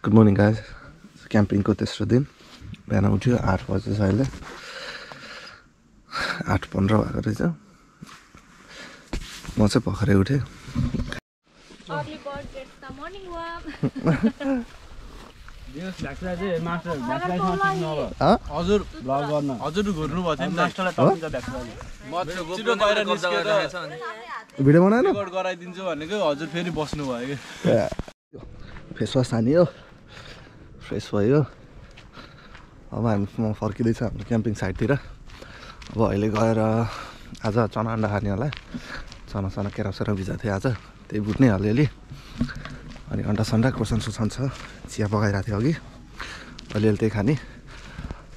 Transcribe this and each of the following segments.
Good morning guys क्याम्पिङको तेस्रो दिन बिहान उठ्यो 8 बजेछ अहिले 8:15 भएको रहेछ म चाहिँ भर्खरै उठेँ भिडियो बनाएन गराइदिन्छु भनेको हजुर फेरि बस्नु भयो कि फेसवास हानियो फ्रेस भयो अब हामी म फर्किँदैछ हाम्रो क्याम्पिङ साइडतिर अब अहिले गएर आज चना अन्डा खाने होला चना केराउ भिजाएको थिएँ आज त्यही बुट्ने अलिअलि अनि अन्डा सन्डा खोर्सानी सोर्सानी छ चिया पकाइरहेको थियो अघि अलिअलि त्यही खाने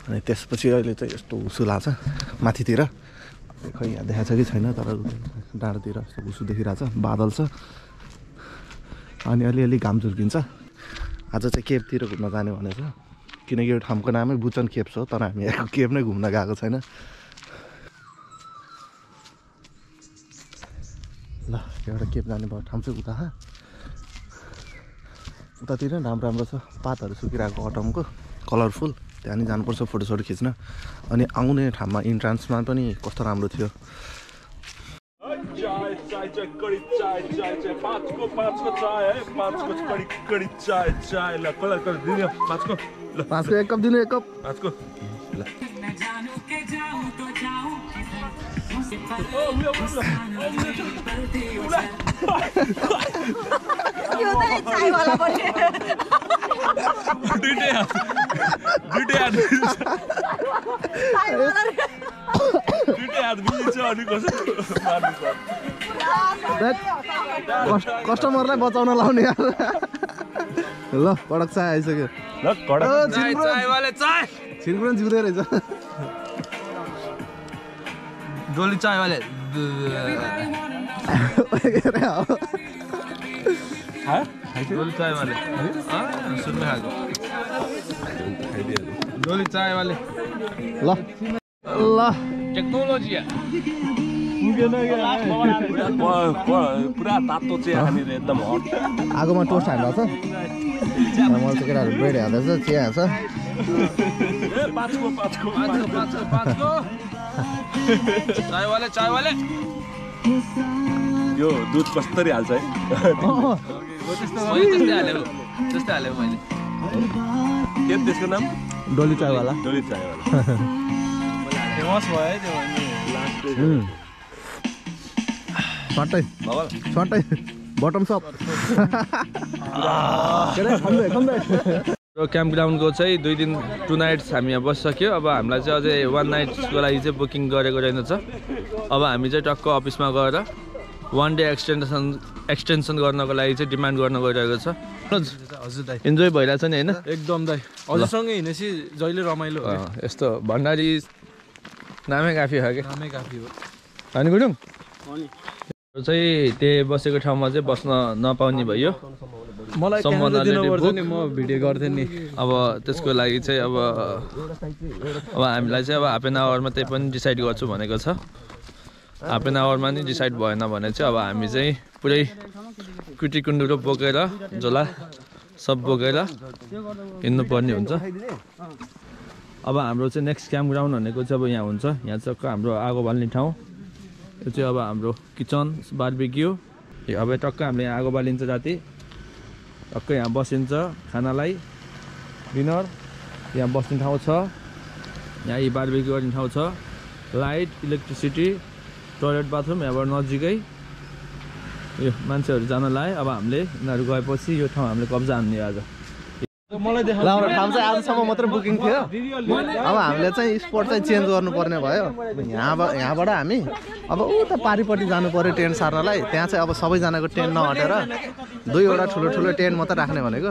अनि त्यसपछि अहिले चाहिँ यस्तो उसु लाग्छ माथितिर खै यहाँ देखाएको छ कि छैन तर डाँडातिर यस्तो उसु देखिरहेको छ बादल छ अनि अलिअलि घाम झुर्किन्छ आज चाहिँ केपतिर घुम्न जाने भनेको छ किनकि यो ठाउँको नामै बुचन केप्स हो तर हामी यहाँको केप नै घुम्न गएको छैन ल एउटा केप जाने भयो ठाउँ चाहिँ उतातिर राम्रो छ पातहरू सुकिरहेको अटमको कलरफुल त्यहाँ नि जानुपर्छ फोटोसोटो खिच्न अनि आउने ठाउँमा इन्ट्रान्समा पनि कस्तो राम्रो थियो पाँचको एक कप दिनु एक कप पाँचको ल कस्टमरलाई बचाउन लाउने यार ल कडक चाय आइसक्यो छिर्कुन जिउँदै रहेछ डोली चाय वाले डोली चाय वाले सुन्नु खाएको डोली चाय वाले ल ल टेक्नोलोजी पुरा तातो चिया खाने एकदम हट आगोमा टोस्ट हाल्नु छ मलाई चाहिँ केटाहरू ब्रेड हाल्दैछ चिया हाल्छ चाय वाले यो दुध कस्तरी हाल्छ है त्यस्तै हालेको मैले के त्यसको नाम डोली चायवाला फेमस भयो है त्यो सट्टै बटम सप क्याम्प ग्राउन्डको चाहिँ 2 दिन 2 नाइट्स हामी यहाँ बसिसक्यो अब हामीलाई चाहिँ अझै 1 नाइट्सको लागि चाहिँ बुकिङ गरेको रहेछ अब हामी चाहिँ टक्क अफिसमा गएर 1 डे एक्सटेन्सन गर्नको लागि चाहिँ डिमान्ड गर्न गइरहेको छ हजुर दाइ इन्जोय भइरहेछ नि होइन एकदम दाइ हजुरसँगै हिँडेपछि जहिले रमाइलो यस्तो भण्डारी नामै काफी हो कि नामै काफी हो अनि गुडुङ चाहिँ त्यही बसेको ठाउँमा चाहिँ बस्न नपाउने भयो मलाई म भिडियो गर्थेँ नि अब त्यसको लागि चाहिँ अब हामीलाई चाहिँ अब हाफ एन आवरमा त्यही पनि डिसाइड गर्छु भनेको छ हाफ एन आवरमा नि डिसाइड भएन भने चाहिँ अब हामी चाहिँ पुरै कुटी कुण्डुरो बोकेर झोला सब बोकेर हिँड्नुपर्ने हुन्छ अब हाम्रो चाहिँ नेक्स्ट क्याम्प ग्राउन्ड भनेको चाहिँ अब यहाँ हुन्छ यहाँ चाहिँ हाम्रो आगो बाल्ने ठाउँ यो चाहिँ अब हाम्रो किचन बारबिक्यू अब टक्क हामीले यहाँ आगो बालिन्छ राति टक्क यहाँ बसिन्छ खानालाई डिनर यहाँ बस्ने ठाउँ छ यहाँ यी बारबिक्यू गर्ने ठाउँ छ लाइट इलेक्ट्रिसिटी टोयलेट बाथरुम यहाँबाट नजिकै यो मान्छेहरू जान लाए अब हामीले यिनीहरू गएपछि यो ठाउँ हामीले कब्जा हान्ने आज ठाउँ चाहिँ आजसम्म मात्रै बुकिङ थियो अब हामीले चाहिँ स्पट चाहिँ चेन्ज गर्नुपर्ने भयो यहाँबाट हामी अब उता पारिपट्टि जानु पऱ्यो टेन्ट सार्नलाई त्यहाँ चाहिँ अब सबैजनाको टेन्ट नहटेर 2वटा ठुलो टेन्ट मात्रै राख्ने भनेको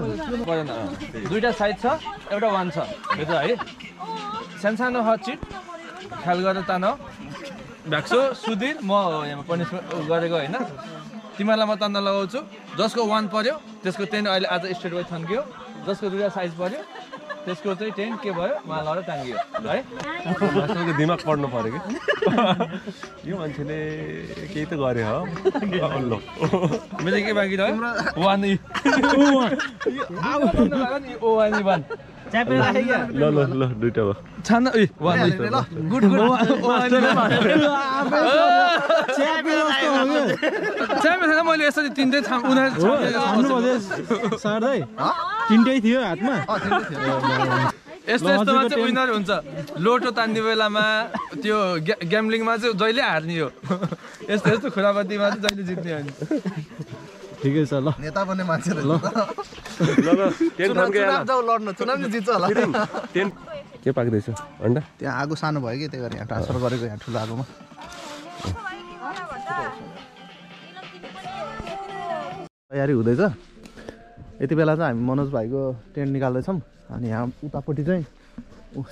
2टा साइड छ एउटा वान छ यो त है सानो हचिट ख्याल गरेर तान भ्याक्सो सुधीर म यहाँ पनिसमेन्ट गरेको होइन तिमीहरूलाई म तान्न लगाउँछु जसको वान पर्यो त्यसको टेन्ट अहिले आज स्टेट वाइज थन्कियो जसको 2टा साइज पर्यो त्यसको चाहिँ टेन्ट के भयो उहाँ लगेर टाङ्गियो है दिमाग पढ्नु पर्यो कि यो मान्छेले केही त गर्यो हो ल मेरो के बाँकी रह्यो वानी वानी वान ल ल ल दुईटा भयो छान ए वानी गुड गुड च्याम्पियन मैले यसरी तिनटै सार्दै तिनटै थियो हातमा यस्तो यस्तोमा चाहिँ विनर हुन्छ लोटो तान्ने बेलामा त्यो ग्याम्लिङमा चाहिँ जहिले हार्ने हो यस्तो यस्तो खुरापतिमा चाहिँ जहिले जित्ने हो नि ठिकै छ ल नेता बन्ने मान्छे ल ल टेन चुनाव जाऊ लड्न चुनाव चाहिँ जित्छ होला टेन के पाक्दैछ अन्डा त्यहाँ आगो सानो भयो कि त्यही भएर यहाँ ट्रान्सफर गरेको यहाँ ठुलो आगोमा तयारी हुँदैछ यति बेला चाहिँ हामी मनोज भाइको टेन्ट निकाल्दैछौँ अनि यहाँ उतापट्टि चाहिँ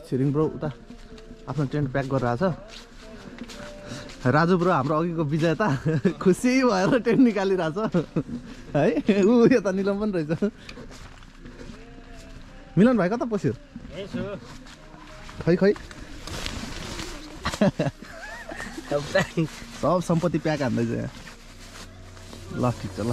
छिरिङ ब्रो उता आफ्नो टेन्ट प्याक गरेर आएको छ राजु ब्रो हाम्रो अघिको विजेता खुसी भएर टेन्ट निकालिरहेछ है ऊ यता निलम पनि रहेछ मिलन भाइ कता पस्यो खै खै सब सम्पत्ति प्याक हान्दैछ यहाँ ल ठिक छ ल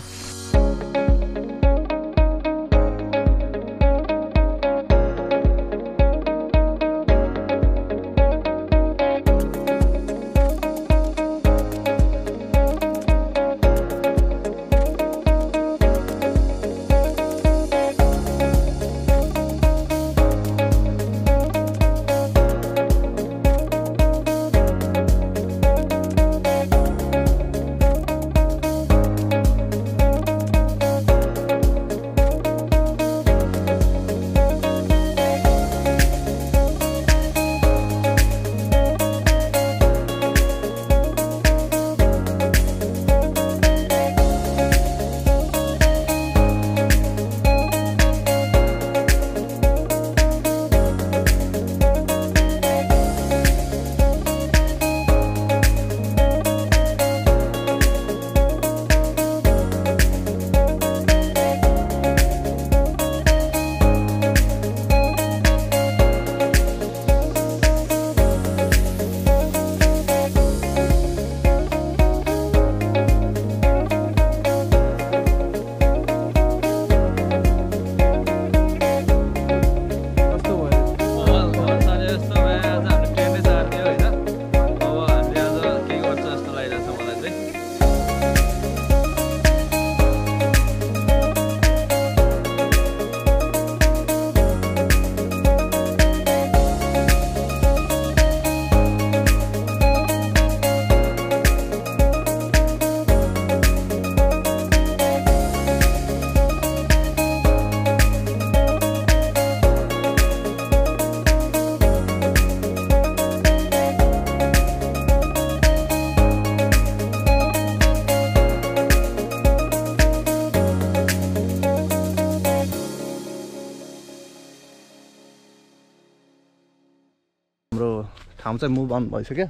ठाउँ चाहिँ मुभ अन भइसक्यो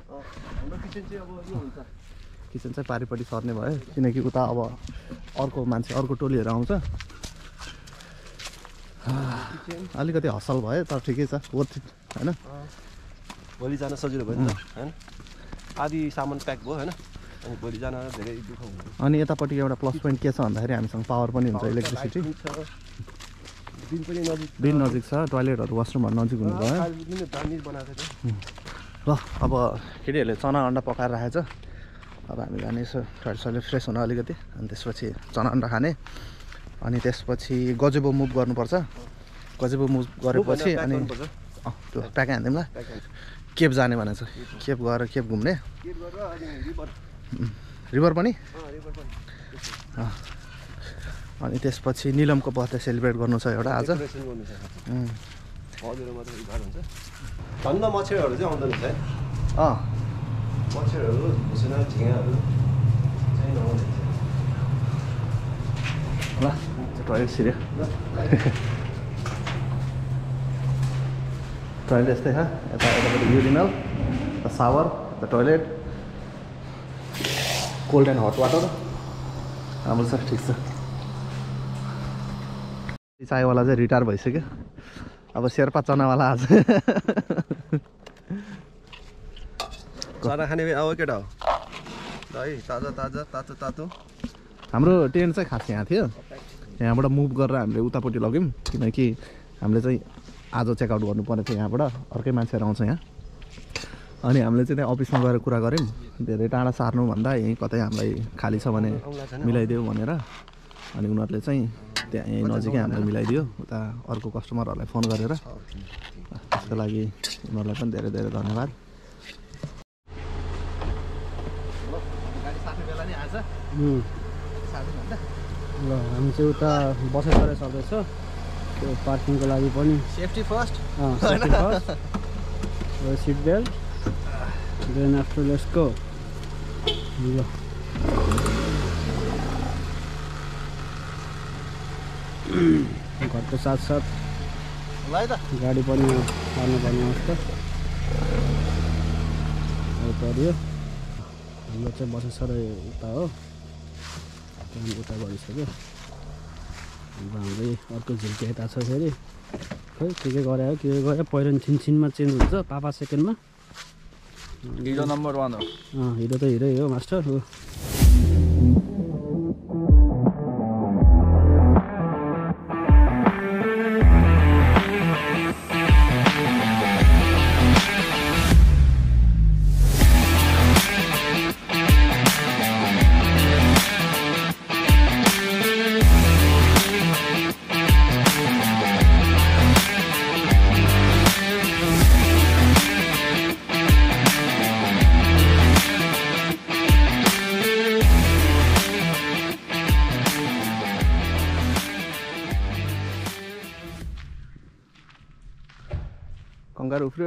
किचन चाहिँ पारिपट्टि सर्ने भयो किनकि उता अब अर्को मान्छे अर्को टोलीहरू आउँछ अलिकति हसल भयो तर ठिकै छ वर्थ इट हैन भोलि जान सजिलो भयो नि त हैन आदि सामान प्याक भयो हैन अनि भोलि जान धेरै दुःख हुन्छ अनि यतापट्टि एउटा प्लस पोइन्ट के छ भन्दाखेरि हामीसँग पावर पनि हुन्छ इलेक्ट्रिसिटी दिन नजिक छ टोयलेटहरू वासरुमहरू नजिक हुनु भयो ल अब केटीहरूले चना अन्डा पकाएर राखेछ अब हामी जाने यसो टोयलेट फ्रेस हुन अलिकति अनि त्यसपछि चना अन्डा खाने अनि त्यसपछि गजेबो मुभ गर्नुपर्छ गजेबो मुभ गरेपछि अनि त्यो प्याक हान्दिउँ ल केप जाने भनेको छ केप गएर केप घुम्ने रिभर पनि अनि त्यसपछि निलमको बर्थडे सेलिब्रेट गर्नु छ एउटा आज ठन्डा मच्छरहरू चाहिँ आउँदैन है मच्छरहरू घुसेना झिँगाहरू चाहिँ नआउँदैन ल टोयलेट सिर्यो टोयलेट यस्तै छ यता यतापट्टि urinal shower the toilet cold and hot water राम्रो छ ठिक छ चायवाला चाहिँ रिटायर भइसक्यो अब शेर्पा चनावाला आज अर्को चना खाने अब केटा हो ल है ताजा ताजा तातो तातो हाम्रो टेन्ट चाहिँ खास यहाँ थियो यहाँबाट मुभ गरेर हामीले उतापट्टि लग्यौँ किनकि हामीले चाहिँ आज चेकआउट गर्नुपर्ने थियो यहाँबाट अर्कै मान्छेहरू आउँछ यहाँ अनि हामीले चाहिँ त्यहाँ अफिसमा गएर कुरा गऱ्यौँ धेरै टाढा सार्नुभन्दा यहीँ कतै हामीलाई खाली छ भने मिलाइदियो भनेर अनि उनीहरूले चाहिँ त्यहाँ यहीँ नजिकै हामीलाई मिलाइदियो उता अर्को कस्टमरहरूलाई फोन गरेर त्यसको लागि उनीहरूलाई पनि धेरै धेरै धन्यवाद ल हामी चाहिँ उता बसेर सर्दैछ त्यो पार्किङको लागि पनि safety first safety first seat belt then after let's go ल घरको साथसाथ गाडी पनि हाल्नुपर्ने अवस्था पर्यो हाम्रो चाहिँ बसेसरै उता हो त्यहाँ उता गइसक्यो अब हाम्रै अर्को झिल्के यता छ फेरि खै के गरे हो के गरे पहिरो छिनछिनमा चेन्ज हुन्छ 5 सेकेन्डमा हिरो नम्बर 1 हो हिरो त हिरै हो मास्टर हो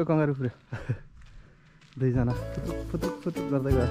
कङ्गारू उफ्रियो दुईजना फुतुक फुतुक गर्दै गयो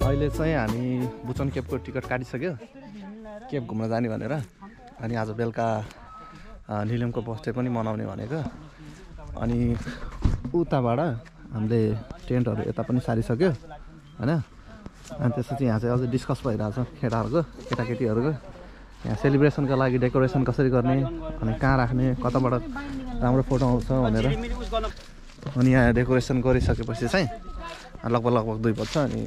अहिले चाहिँ हामी बुचन केपको टिकट काटिसक्यो केप घुम्न जाने भनेर अनि आज बेलुका निलिमको बर्थडे पनि मनाउने भनेको अनि उताबाट हामीले टेन्टहरू यता पनि सारिसक्यो हैन अनि त्यसपछि यहाँ चाहिँ अझै डिस्कस भइरहेछ केटाहरूको केटाकेटीहरूको यहाँ सेलिब्रेसनको लागि डेकोरेसन कसरी गर्ने अनि कहाँ राख्ने कताबाट राम्रो फोटो आउँछ भनेर अनि यहाँ डेकोरेसन गरिसकेपछि चाहिँ लगभग 2 बज्छ अनि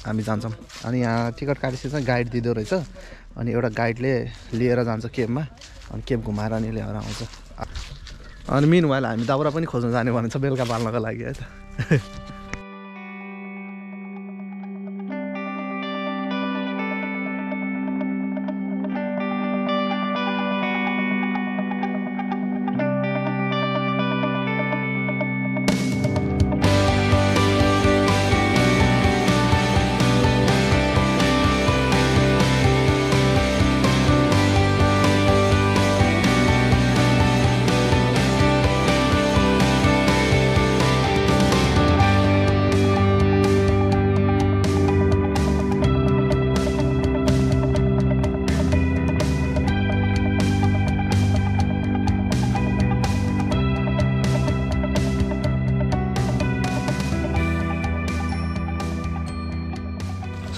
हामी जान्छौँ अनि यहाँ टिकट काटेपछि चाहिँ गाइड दिँदो रहेछ अनि एउटा गाइडले लिएर जान्छ केपमा अनि केप घुमाएर अनि ल्याएर आउँछ अनि मिनवाइल हामी दाउरा पनि खोज्न जाने भनेको छ बेलुका बाल्नको लागि है त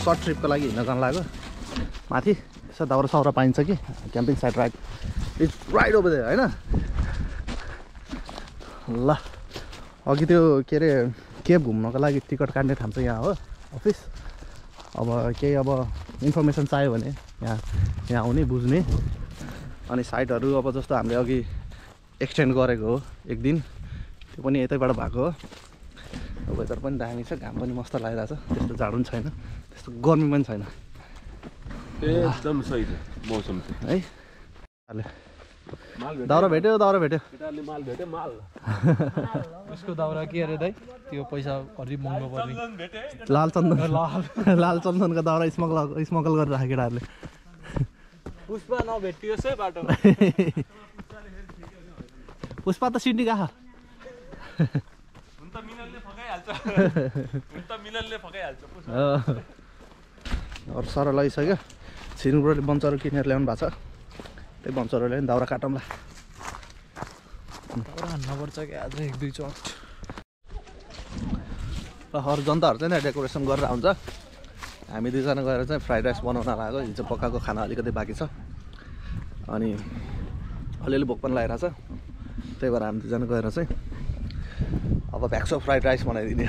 सर्ट ट्रिपको लागि हिँड्न जान लाग्यो माथि यसो दाउरा साउरा पाइन्छ कि camping site right it's right over there हैन ल अघि त्यो के अरे केप घुम्नको लागि टिकट काट्ने ठाउँ चाहिँ यहाँ हो अफिस अब केही अब इन्फर्मेसन चाहियो भने यहाँ आउने बुझ्ने अनि साइटहरू अब जस्तो हामीले अघि एक्सटेन्ड गरेको हो 1 दिन त्यो पनि यतैबाट भएको हो वेदर पनि दामी छ घाम पनि मस्त लागिरहेछ त्यस्तो जाडो पनि छैन त्यस्तो गर्मी पनि छैन एकदम सही छ मौसम है दाउरा भेट्यो दाउरा भेट्यो केटाहरूले माल भेट्यो माल उसको दाउरा के अरे दाइ त्यो पैसा अलि महँगो पर्ने लाल चन्दन लाल चन्दनको दाउरा स्मगल गरेर राखे केटाहरूले पुष्पा नभेटियोस् है बाटोमा पुष्पा त सिड्नी गएको अरू सर लगाइसक्यो छिरिङबाट बन्चरो किनेर ल्याउनु भएको छ त्यही बन्चरोले पनि दाउरा काटौँला दाउरा हान्नुपर्छ क्या आज 1-2 चट र अरू जनताहरू चाहिँ डेकोरेसन गरेर आउँछ हामी दुईजना गएर चाहिँ फ्राइड राइस बनाउन लाग्यो हिजो पकाएको खाना अलिकति बाँकी छ अनि अलिअलि भोक पनि लागिरहेको छ त्यही भएर हामी दुईजना गएर चाहिँ अब भ्याक्सो फ्राइड राइस बनाइदिने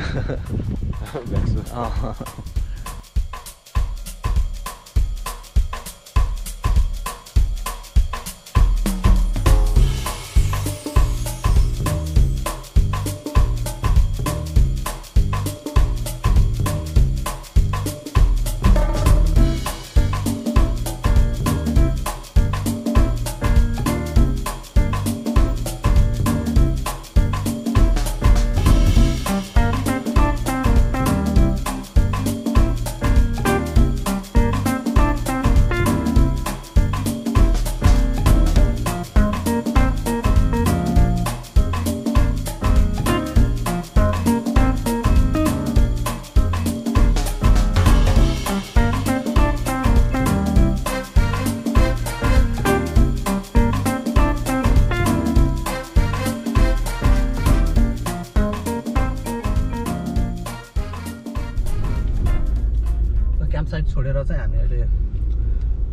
क्याम्प साइट छोडेर चाहिँ हामी अहिले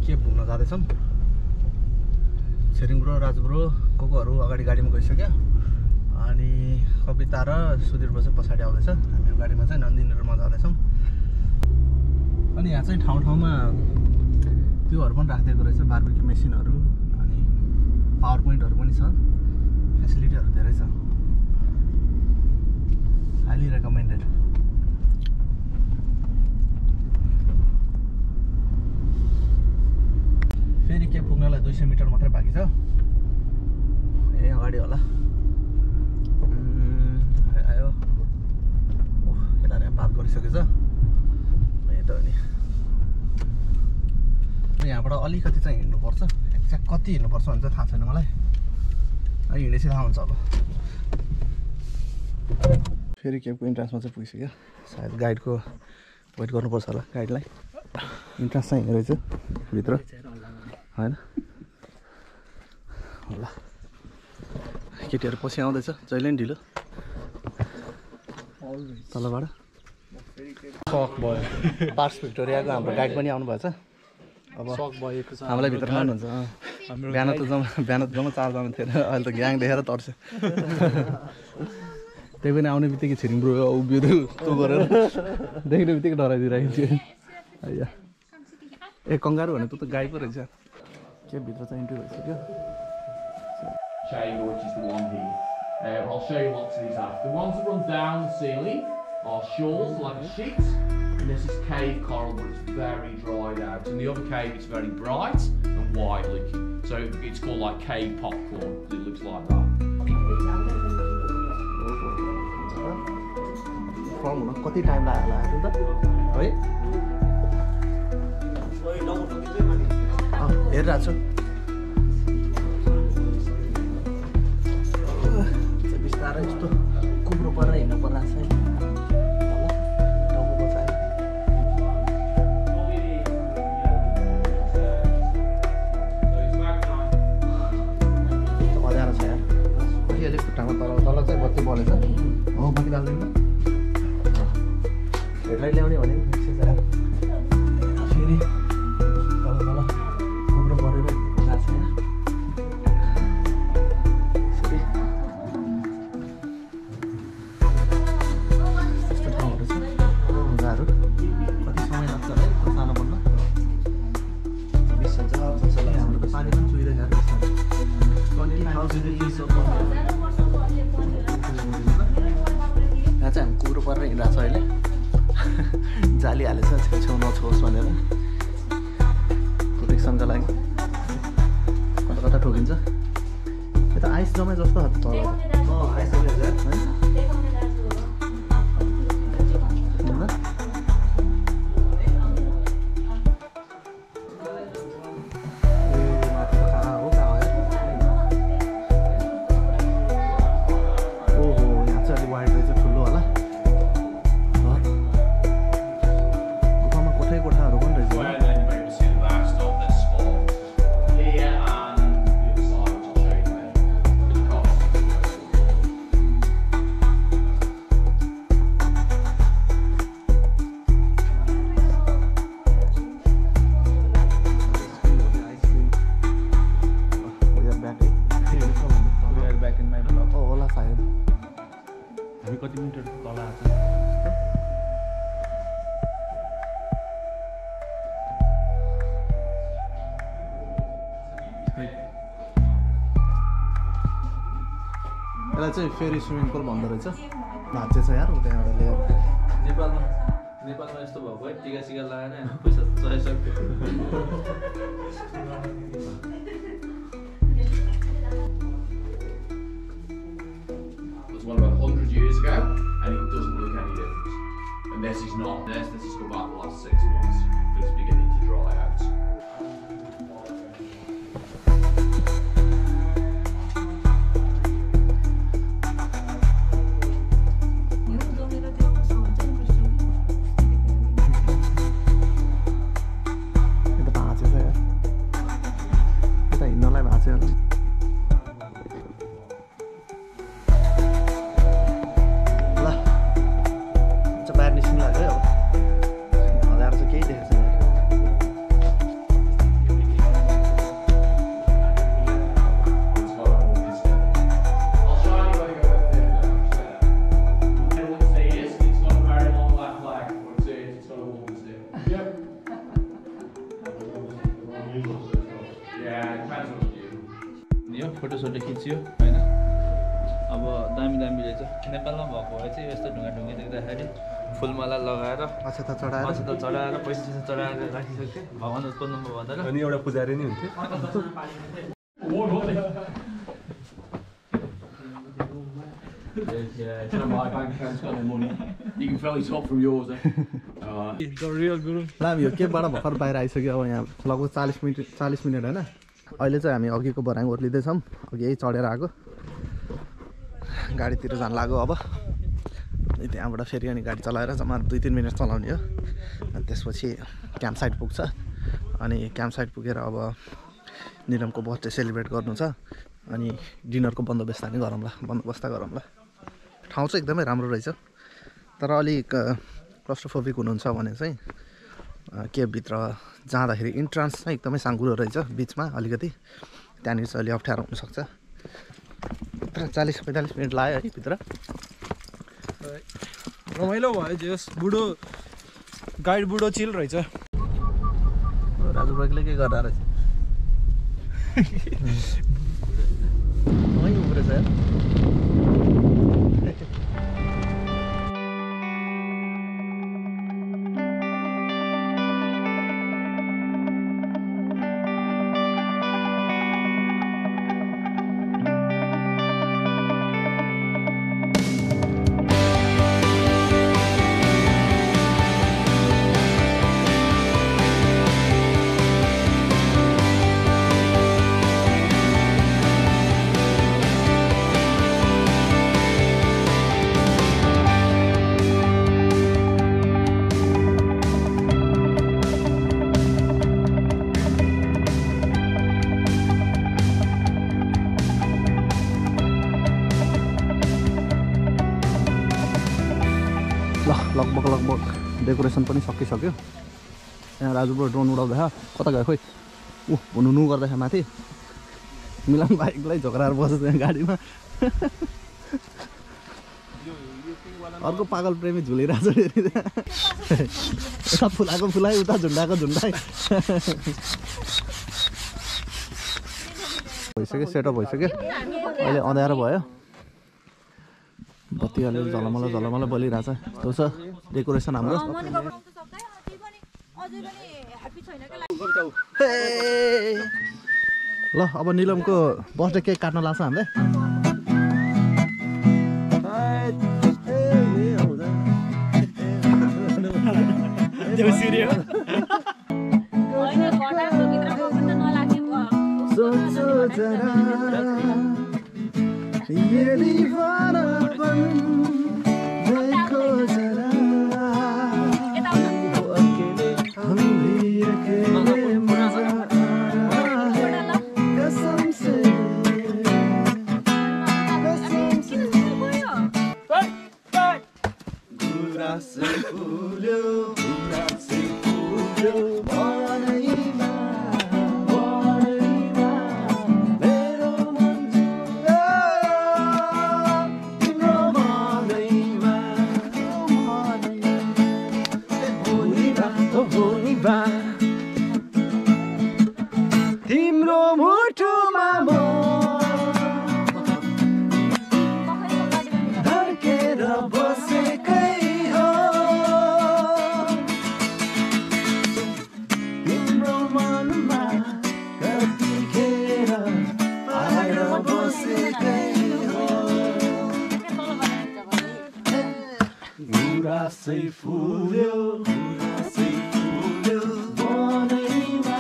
के घुम्न जाँदैछौँ छिरिङब्रो राजब्रो कोकोहरू अगाडि गाडीमा गइसक्यो अनि कविता र सुधीर चाहिँ पछाडि आउँदैछ हामी गाडीमा चाहिँ नन्दिनीहरूमा जाँदैछौँ अनि यहाँ चाहिँ ठाउँ ठाउँमा त्योहरू पनि राखिदिएको रहेछ बार्बिक्यू मेसिनहरू अनि पावर पोइन्टहरू पनि छ फेसिलिटीहरू धेरै छ हाइली रेकमेन्डेड फेरि के पुग्नलाई 200 मिटर मात्रै बाँकी छ ए अगाडि होला आयो केटाले पार गरिसकेछ यही त हो नि यहाँबाट अलिकति चाहिँ हिँड्नुपर्छ एक्ज्याक्ट कति हिँड्नुपर्छ भने चाहिँ थाहा छैन मलाई हिँडेपछि थाहा हुन्छ अब फेरि केपको इन्ट्रान्समा चाहिँ पुगिसक्यो सायद गाइडको वेट गर्नुपर्छ होला गाइडलाई इन्ट्रान्स चाहिँ हिँडेर चाहिँ भित्र होइन ल केटीहरू पछि आउँदैछ जहिले पनि ढिलो तलबाट सक भयो पार्स भिक्टोरियाको हाम्रो गाइड पनि आउनुभएछ अब सक भएको छ हामीलाई भित्र लानुहुन्छ बिहान त जम्मा 4 जना थिएन अहिले त ग्याङ देखेर तर्छ त्यही पनि आउने बित्तिकै छिरिङब्रो उभियो त्यो गरेर देख्ने बित्तिकै डराइदिइरहेको थियो ए कङ्गारू भने त गाई पो रहेछ के भित्र चाहिँ इन्ट्री भइसक्यो chamber, which is the one here. I'll show you what these are. The ones that run down the ceiling are shawls, like a sheet, and this is cave coral, but it's very dried out. In the other cave, it's very bright and white looking, so it's called like cave popcorn because it looks like that. Form हुन कति time लाग्यो होला त है हेरिरहेको छु बिस्तारै यस्तो कुम्रो परेर हिँड्नु पर्ला छ टाउको बचायो अँध्यारो छ यार कति अलिक खुट्टामा तल चाहिँ बत्ती बलेछ हो बत्ती बाल्दैन हेडलाइट ल्याउने भने फेरि तल कुम्रो परेर गएको छैन त्यस्तो ठाउँहरू छ ढुङ्गाहरू कति समय लाग्छ है सानो बन्न 20,000 हाम्रो त पानी पनि चुहिँदै गएको यहाँ चाहिँ हामी कुरो परेर हिँडिरहेको छ अहिले जाली हालेछ छेउछेउ नछोस् भनेर प्रोटेक्सनको लागि कता कता ठोकिन्छ आइसमै जस्तो तल यसलाई चाहिँ फेरि स्विमिङ पुल भन्दो रहेछ भाँचे छ यार त्यहाँबाट ल्याएर नेपालमा यस्तो भएको है टिका सिका लगाएर पैसा चाहिसक्यो It was one about 100 years ago and it doesn't look any different. And this is not this has come back the last 6 months. It's beginning to dry out. फोटोसोटो खिच्यो होइन अब दामी दामी रहेछ नेपालमा भएको भए चाहिँ यस्तो ढुङ्गा देख्दाखेरि फुलमाला लगाएर अक्षता चढाएर पैसा चढाएर राखिसक्थ्यो भगवान् उत्पन्न भन्दा अनि एउटा पुजारी नै हुन्थ्यो Yeah, my bank account's got no money. You can fairly top from yours, eh? The real guru. ल हामी यो केबाट भर्खर बाहिर आइसक्यो अब यहाँ लगभग 40 मिनट होइन अहिले चाहिँ हामी अघिको बराङ ओर्लिँदैछौँ अघि यही चढेर आएको गाडीतिर जान लाग्यो अब अनि त्यहाँबाट फेरि अनि गाडी चलाएर जम्मा 2-3 मिनट चलाउने हो अनि त्यसपछि क्याम्प साइट पुग्छ अनि क्याम्प साइट पुगेर अब निलमको बर्थडे सेलिब्रेट गर्नु छ अनि डिनरको बन्दोबस्त हामी गरौँला ठाउँ चाहिँ एकदमै राम्रो रहेछ तर अलिक क्लस्ट्रोफोबिक हुनुहुन्छ भने चाहिँ केभभित्र जाँदाखेरि इन्ट्रान्स चाहिँ एकदमै साँघुरो रहेछ बिचमा अलिकति त्यहाँनिर चाहिँ अलि अप्ठ्यारो हुनसक्छ तर 40-45 मिनट लाग्यो है भित्र रमाइलो भयो जस बुढो गाइड बुढो चिल रहेछ राजु ब्रेकले के गर्दा रहेछ वहीँ उब्रेछ यार लगभग डेकोरेसन पनि सकिसक्यो यहाँ राजुबाट ड्रोन उडाउँदा कता गयो खोइ हुनु गर्दाखेरि माथि मिलन बाइकलाई झोक्राएर बस्छ त्यहाँ गाडीमा अर्को पागल प्रेमी झुलिरहेछ यता फुलाएको फुलाइ उता झुन्डाएको झुन्डाइ भइसक्यो सेटअप भइसक्यो अहिले अँध्यारो भयो बत्ती अलि झलमल बलिरहेछ त्यो छ डेकोरेसन हाम्रो ल अब निलमको बर्थडे केक काट्न लाग्छ हामीले देउसिरे हो होइन घटाको भित्रको पनि नलागे सोचो जरा यदि फरपन देखो जरा हम भी अकेले मजा कसम से गुराँसै फुल्यो मनैमा मेरो मन तिम्रो मनैमा भोलि बा तिम्रो मुटुमा म धर्केर बसेकै हो तिम्रो मनमा कतिखेर आएर बसेकै हो गुराँसै फुल्यो मनैमा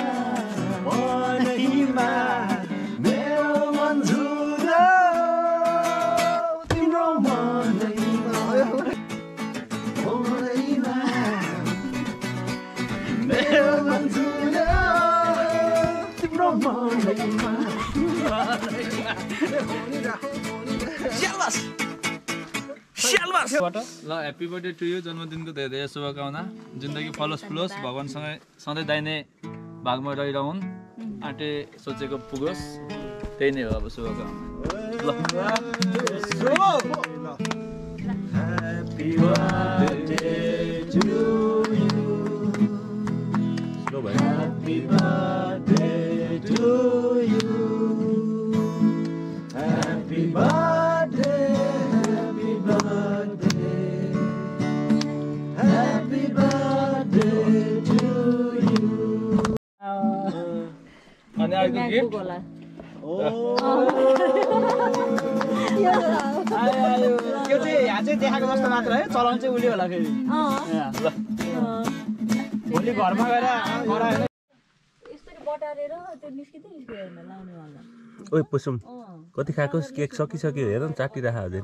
मेरो मन झुल्यो तिम्रो मनैमा मेरो मन झुल्यो तिम्रो मनैमा ल ह्याप्पी बर्थडे टु यु जन्मदिनको धेरै धेरै शुभकामना जिन्दगी फलोस् फुलोस् भगवान्सँग सधैँ दाहिने भागमा रहिरहन् आँटे सोचेको पुगोस् त्यही नै हो अब शुभकामना ल Happy birthday to you. Happy birthday to you. Happy birthday, happy birthday. Happy birthday to you. अनि अर्को गिफ्ट त्यो चाहिँ यहाँ चाहिँ देखाएको जस्तो मात्र है चलाउनु चाहिँ उसले होला फेरि भोलि घरमा गएर यसरी बटारेर त्यो निस्किँदैन लाउने वाला ओइ पुसुम कति खाएको केक सकिसक्यो हेर न चाटिराख अझै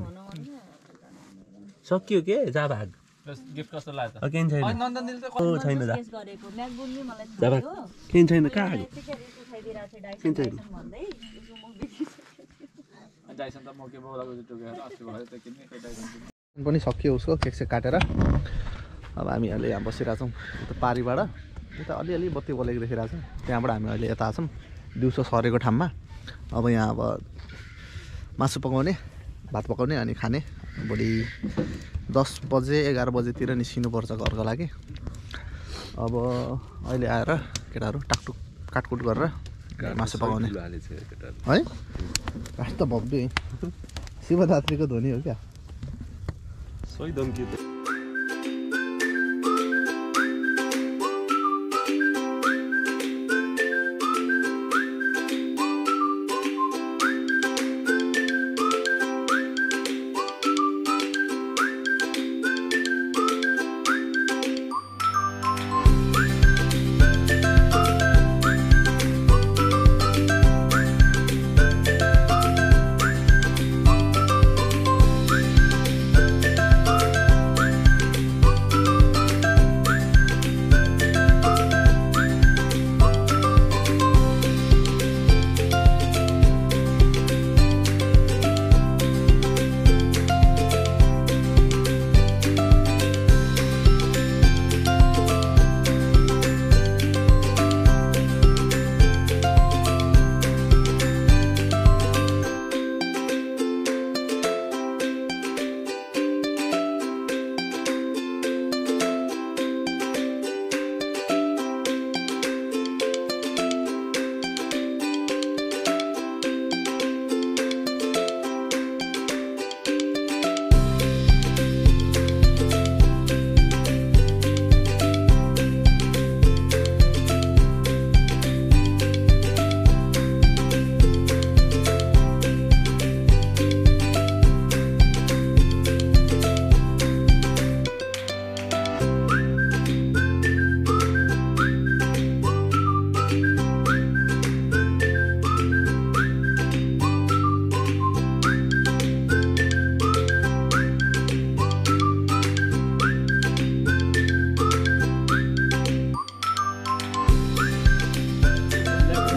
सकियो के जा भाग गिफ्ट कस्तो लाग्छ केही छैन नन्दनले त छैन जा टेस्ट गरेको म्याकबुनले मलाई जा भाग केही छैन कहाँ आयो उठाइदिरहेको छ डाइसन भन्दै डाइसन त म के बोलाको टोकेर अस्ति भयो त किन्ने डाइसन पनि सकियो उसको केक सेक काटेर अब हामी अहिले यहाँ बसिरहेको छौँ उता पारीबाट उता अलिअलि बत्ती बलेको देखिरहेको छौँ त्यहाँबाट हामी अहिले यता छौँ दिउँसो सरेको ठाउँमा अब यहाँ अब मासु पकाउने भात पकाउने अनि खाने भोलि 10 बजे 11 बजेतिर निस्किनुपर्छ घरको लागि अब अहिले आएर केटाहरू टाकटुक काटकुट गरेर मासु पकाउने है काठ त भव्य शिवरात्रिको ध्वनि हो क्या सोही धम्की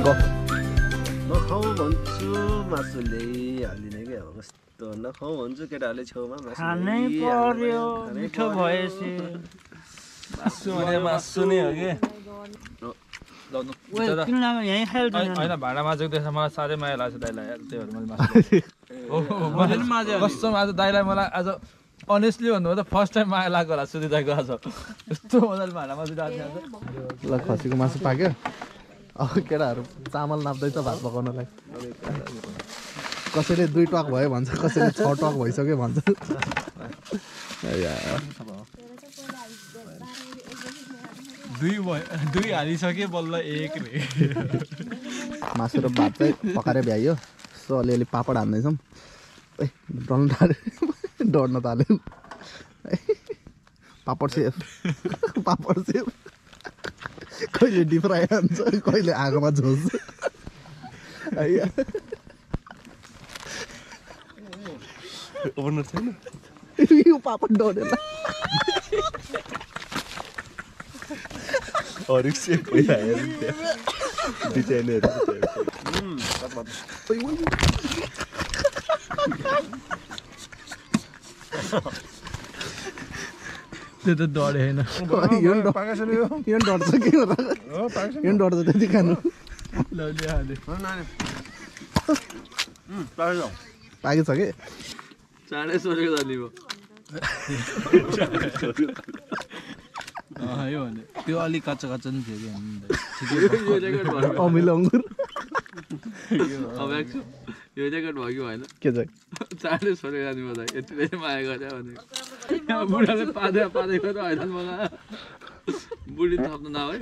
नखाउँ भन्छु मासु ल्याइहालिदिने क्या अब कस्तो नखाउँ भन्छु केटाहरूले छेउमा खानै पर्यो मिठो भएपछि मासु भने मासु नै हो कि यहीँ खाइहाल्छ होइन भाँडा माझेको देख्दा मलाई साह्रै माया लाग्छ दाइलाई त्यही भएर मैले मासु कस्तो आज दाइलाई मलाई आज अनेस्टली भन्नुभयो त फर्स्ट टाइम माया लाग्यो होला सुधि दाइको आज यस्तो मजाले भाँडा माझिरहेको ल खसीको मासु पाक्यो अब केटाहरू चामल नाप्दैछ भात पकाउनलाई कसैले 2 टक भयो भन्छ कसैले 6 टक भइसक्यो भन्छ दुई हालिसके बल्ल एक रे मासु र भात चाहिँ पकाएर भ्याइयो सो अलिअलि पापड हान्दैछौँ डढ्न थाल्यो पापड सेफ कहिले डिप फ्राई हान्छ कहिले आगोमा झोल्छ ओभर छैन यो पापड डढेर हरेक सेप भइरहेको डिजाइनहरू त्यो त डढे होइन यो डढ्छ के हो यो डढ्छ त्यति खानु पाकेछ कि चाँडै सोधेको जाने भयो यो भने त्यो अलिक कच्चा नि थियो कि अमिलो अङ्गुर अब यो ज्याकेट भयो कि भएन के छ चाँडै सोधेको जाने भयो त यति धेरै माया गरे भने बुढाले पादेको त होइन मलाई बुढी थप्नु न है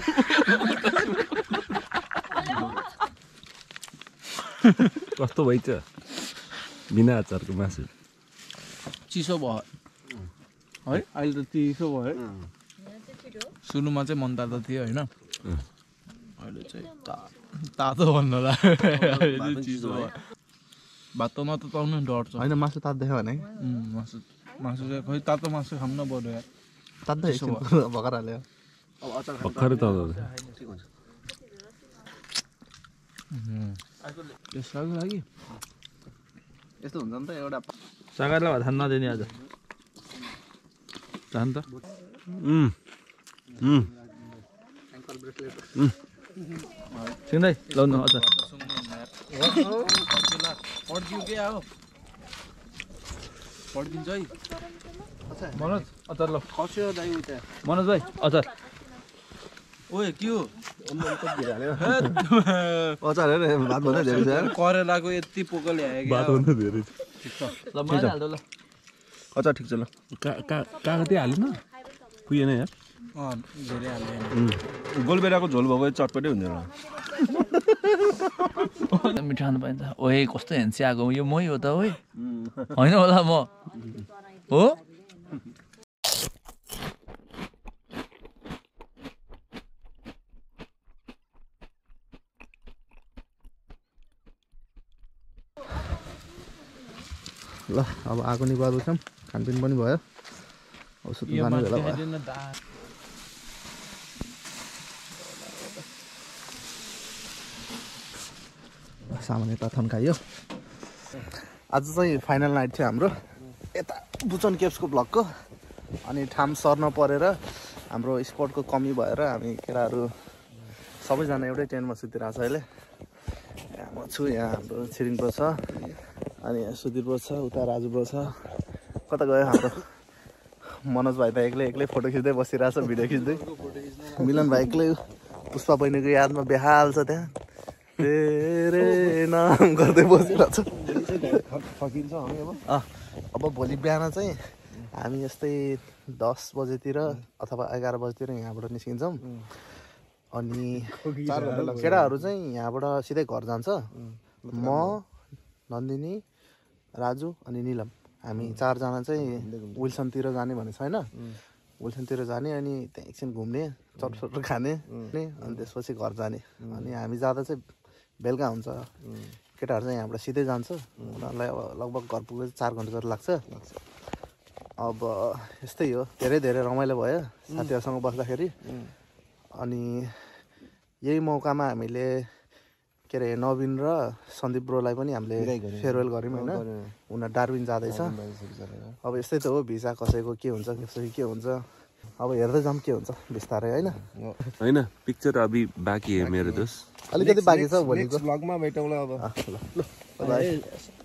कस्तो भइछ बिना अचारको मासु चिसो भयो है अहिले त चिसो भयो सुरुमा चाहिँ मन तातो थियो होइन अहिले चाहिँ तातो भन्नु लाग्यो चिसो भयो भात नताउनु डढ्छ होइन मासु तात्दै भने मासु चाहिँ खोइ तातो मासु खानु न बढ्यो तात्दै भर्खर हाल्यो भर्खरै त त्यसको लागि यस्तो हुन्छ नि त एउटा सागरलाई भात खान नदिने आज जान त सिँदै लाउनु अचार पड्कियो के अब पड्किन्छ है मनोज अचार ल खस्यो दाइ उता मनोज भाइ अचार ओए के हो अचार हेर भात भन्दा धेरै छ करेलाको यति पोको ल्यायो कि भातभन्दा धेरै ल मलाई हाल्दो ल अचार ठिक छ ल कागती हालेन पुगेन यार धेरै हाल्दैन गोलबेराको झोल भएको चटपटै हुँदैन मिठो खानु पाइन्छ ओए कस्तो हेन्सी आएको यो मै हो त ओए होइन होला म हो ल अब आगो निभाउँदैछौँ खानपिन पनि भयो अब सुत्नु जाने बेला भयो सामान यता थन्कायो आज चाहिँ फाइनल नाइट थियो हाम्रो यता बुचन केब्सको ब्लगको अनि ठाम सर्न परेर हाम्रो स्पटको कमी भएर हामी केटाहरू सबैजना एउटै टेन्टमा सुतिरहेको छ अहिले यहाँ म छु यहाँ हाम्रो छिरिङ ब्रो छ अनि यहाँ सुधीर ब्रो छ उता राजु ब्रो छ कता गयो हाम्रो मनोज भाइ त एक्लै फोटो खिच्दै बसिरहेछ भिडियो खिच्दै मिलन भाइ एक्लै पुष्पा बहिनीको यादमा बेहाल छ त्यहाँ तेरे नाम गर्दै बसिरहेछ अब भोलि बिहान चाहिँ हामी यस्तै 10 बजेतिर अथवा 11 बजेतिर यहाँबाट निस्किन्छौँ अनि केटाहरू चाहिँ यहाँबाट सिधै घर जान्छ म नन्दिनी राजु अनि निलम हामी 4 जना चाहिँ विल्सनतिर जाने भने छैन विल्सनतिर जाने अनि त्यहाँ एकछिन घुम्ने चटचट खाने अनि त्यसपछि घर जाने अनि हामी जाँदा चाहिँ बेलुका हुन्छ केटाहरू चाहिँ यहाँबाट सिधै जान्छ उनीहरूलाई अब लगभग घर पुग्दा 4 घन्टा जति लाग्छ अब यस्तै हो धेरै रमाइलो भयो साथीहरूसँग बस्दाखेरि अनि यही मौकामा हामीले के अरे नवीन र सन्दीप ब्रोलाई पनि हामीले फेयरवेल गऱ्यौँ होइन उनीहरू डार्विन जाँदैछ अब यस्तै त हो भिजा कसैको के हुन्छ कसैको के हुन्छ अब हेर्दै जाऊँ के हुन्छ बिस्तारै होइन होइन पिक्चर अभी बाँकी है मेरो दोस्त अलिकति बाँकी छ भोलिको ब्लगमा भेटौँला अब ल